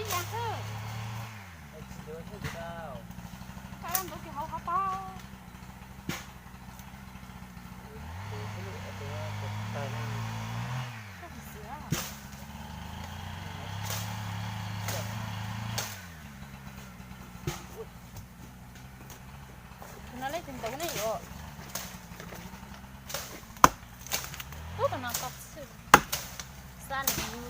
Ib yam xwb. Koj ntuv kiag hauv qhov paub. Koj xiav. Tus no leej twg ntuv ne yuav? Ub, tus no tau txhij. Xa lawm.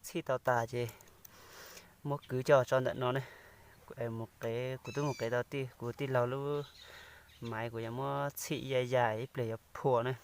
Txhij tau tas ces muab kwv coj tso ntawm no ne. Mus qev, kuv twb mus qev tau tij, kuv tij laug lub maiv, kuv yuav muab txhij ya ya ib pliag yuav phuam ne.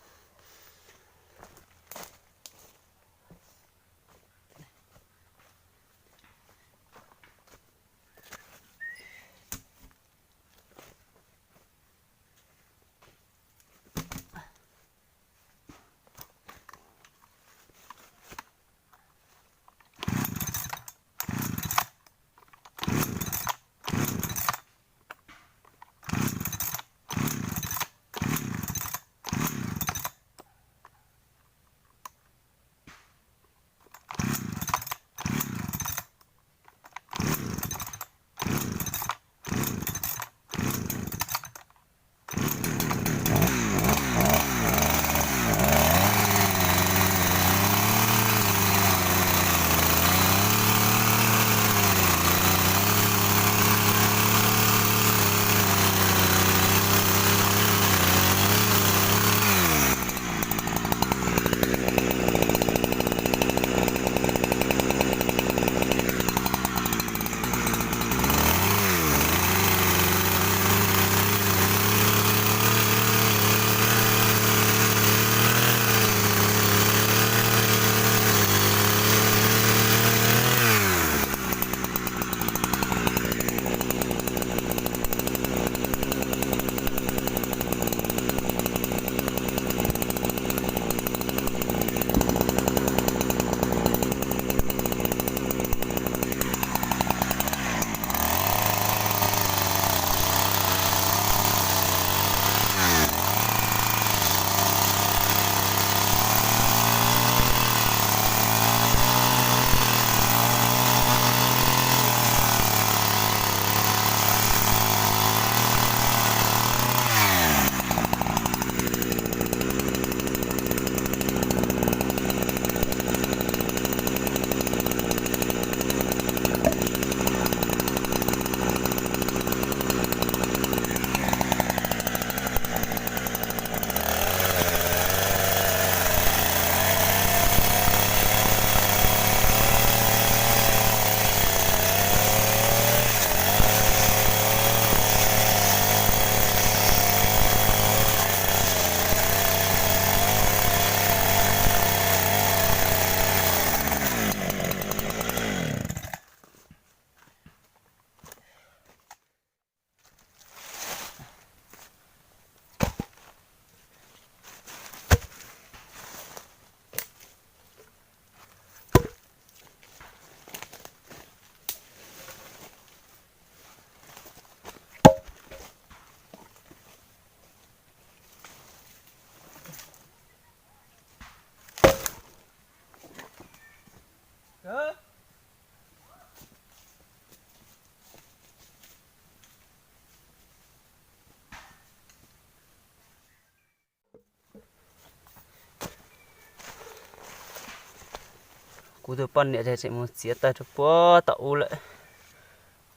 Kuv tus poj niam ces tseem mus txiav taws rau puag tom ub lawm.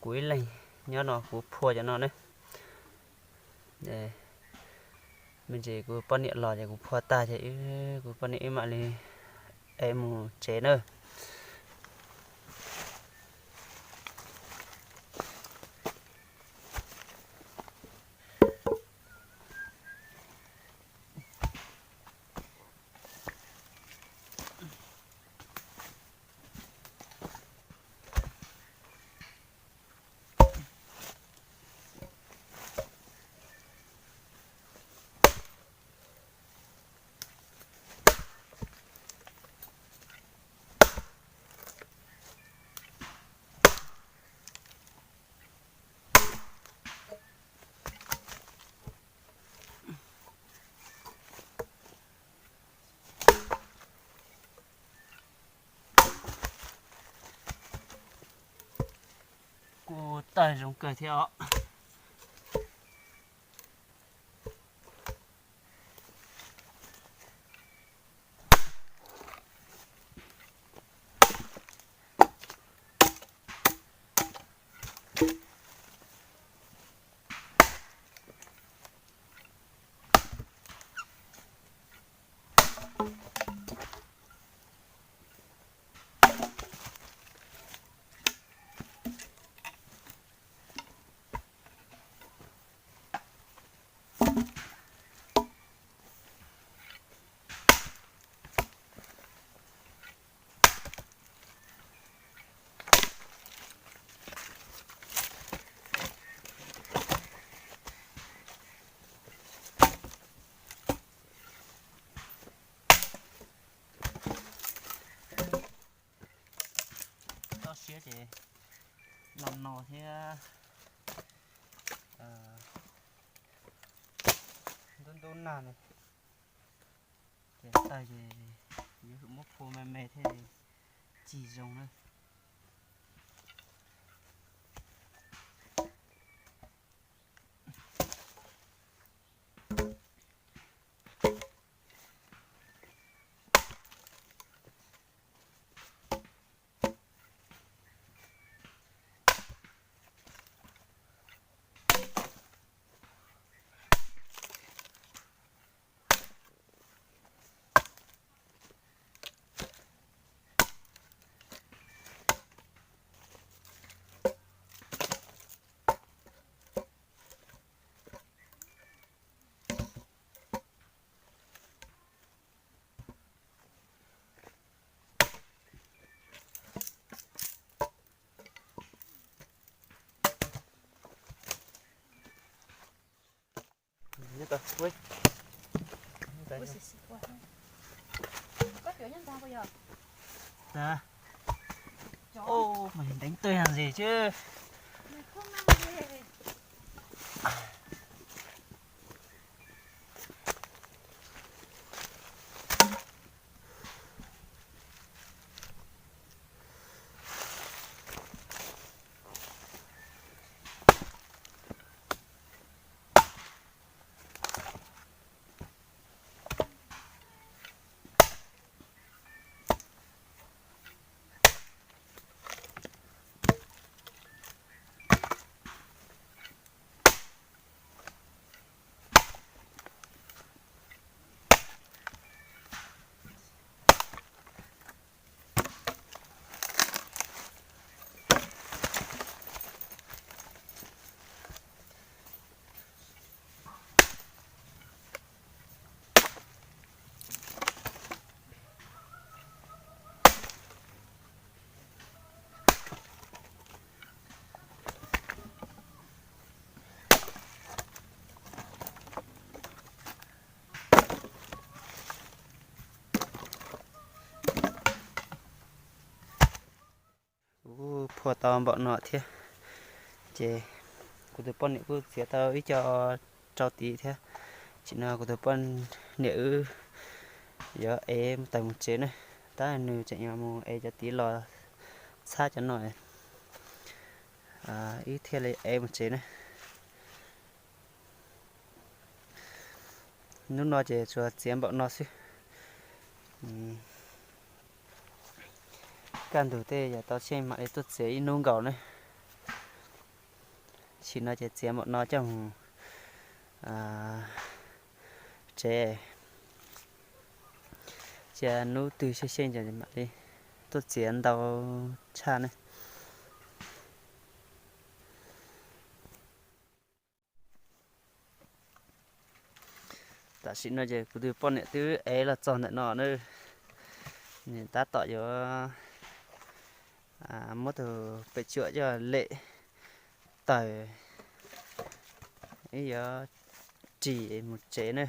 Kuv ib leeg nyob no kuv phua cov no ne. Me ntsis kuv poj niam los ces kuv phua tag ces kuv poj niam wb mam li ev mus tsev na. Kuj tawg zoo kawg thiab os. Toj siab ces no no thiab, ntub ntub nag ne, ces tawg ces yuav tsum muab phua me me thiaj li cig zoo na. Mas deev tuaj yog ntxiv tswb. Kuv phua tau npaum no thiab, ces kuv tus poj niam kuj txiav tau ib co rau tid thiab. Tam sim no kuv tus poj niam wb yuav ev taws mus tsev na, tab nws tseem yuav mus ev cov tid los txhab cov no, wb thiaj li ev mus tsev na. Hnub no ces tsuas txiav npaum no xwb. Kaj ntug tej yog tau tsheej mam li tuaj txiav ib hnub nkaus ne. Sim no ces txiav npaum no coj mus tsev, cia hnub twg xyeej xyeej ces mam li tuaj txiav ntau tshaj ne. Tam sim no ces kuv tus poj niam twb ev los txog ntawm no na, nws tab tom yuav muab tus pem tsuam coj lem tawm, ib yuav ris mus tsev na.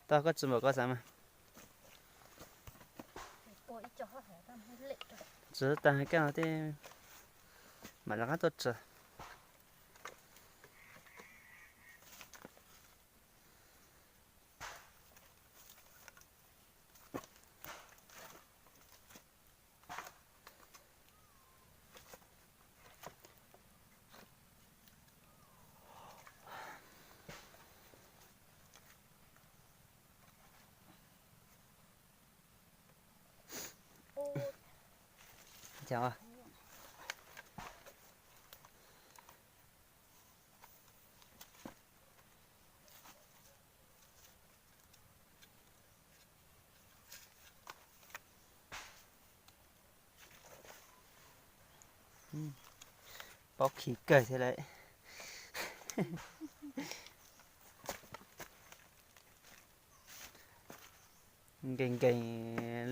Tau koj tsis npaum koj xav mas. Tsis tag kaj no tej, mam rov qab tuaj tsa. Paub khi kawg thiab lawm. Nkees nkees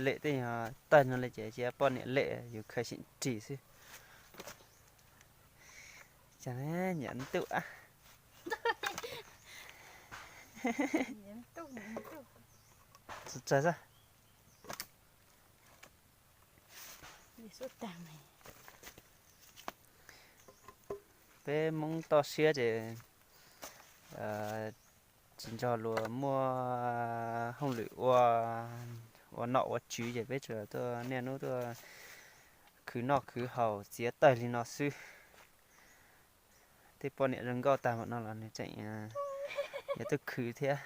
lem tej yog tawg no li ces cia poj niam lem yus khaws sim ris xwb. Cas nyiam ntuj a. Tsawg xwb. Peb Hmoob toj siab ces tsis nrog luag muaj hauj lwm ua, ua nom ua tswv ces peb tsuas tuaj niaj hnub tuaj khwv noj khwv haus txiav tawg li no xwb. Tej poj niam zoo nkauj tag npaum no los nws tseem yuav tuaj khwv thiab.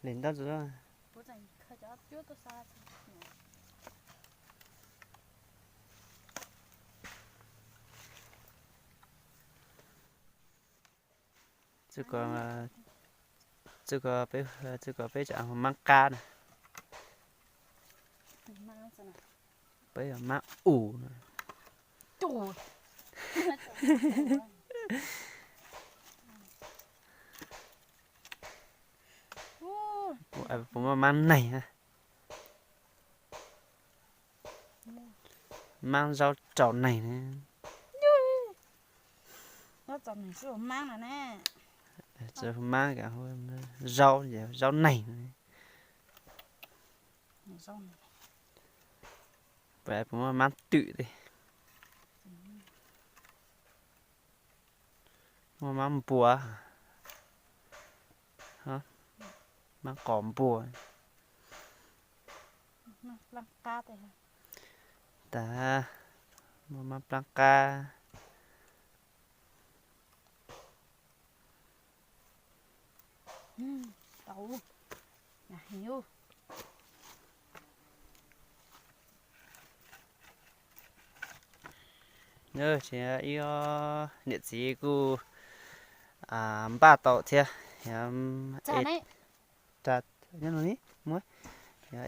Li ntawd. Txij ko, txij ko peb, txij ko peb tsam maab qab na. Peb yog maab us na. Puas muaj maab neeg na? Maab zaub rau neeg na. Tsis maab, zaub, zaub neeg. Puas muaj maab twm thiab? Muaj maab npua, maab qos npua. Tas, muaj maab plaab qab. Ib niam txiv kuj npaj tau thiab,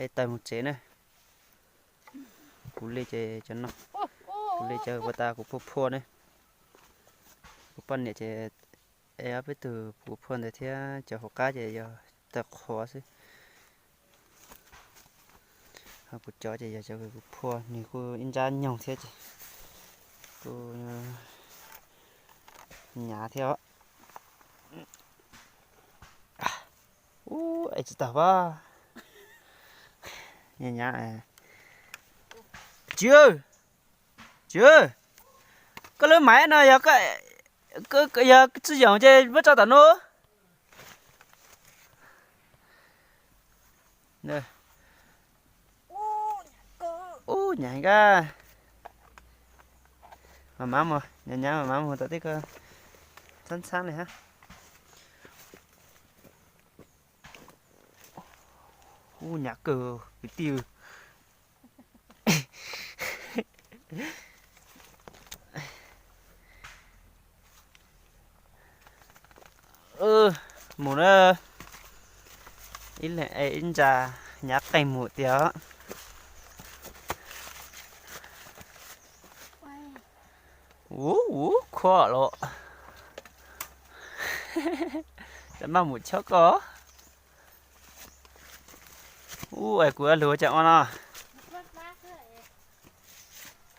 es tawm mus tsev na. Kuv li ces cov no, kuv li cov puas tas kuv phua phua ne. Kuv poj niam ces es ob peb tug kuv phua ntawd thiab cov hauv qab ces yog tawg qhuav xwb. Ho kuv cov ces yog cov kuv phua, nws kuj ib nrab nyoog thiab ces kuj hnyav thiab os. Ub, es tsis tau pab. Hnyav. Tswv, tswv, koj lub maiv no yog, yog tsis yoom ces muab tso tom no. Ub, nyam heev kab. Mas mab mus, nyam nyam mas mab mus tom tej ko, ntxhab ntxhab li hab. Ub, nyam kawg kwv tij. Mus na, ib leeg ib ntsa nyab qeeg mus tiag. Ub, ub, khuam los. Maj mus chob koj. Ub, es kuv lug ua cas ua no.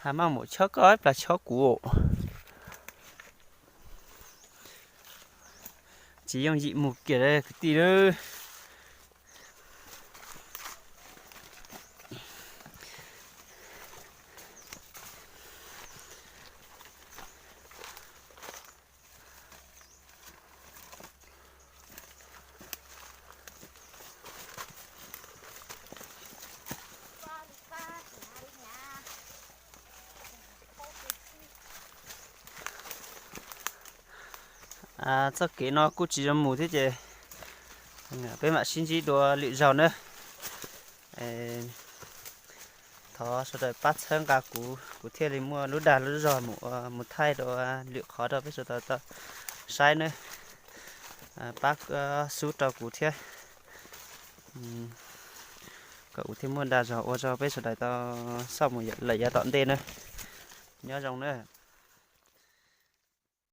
Has maj mus chob koj plas chob kuv. Tsis yooj yim mus kiag kwv tij lawm. Txoj kev no kuj tsis zoo mus thiab ces peb mam sib ntsib dua lwm zaug na. Thov sawv daws pab txhawb nqa kuv, kuv thiaj li muaj lub dag lub zog mus ua, mus thaij dua lwm qhov rau peb sawv daws tau saib nawb. Pab xub rau kuv thiab, kom kuv thiaj muaj dag zog ua rau peb sawv daws tau xauj mus lawm yav tom ntej na. Nyob zoo na.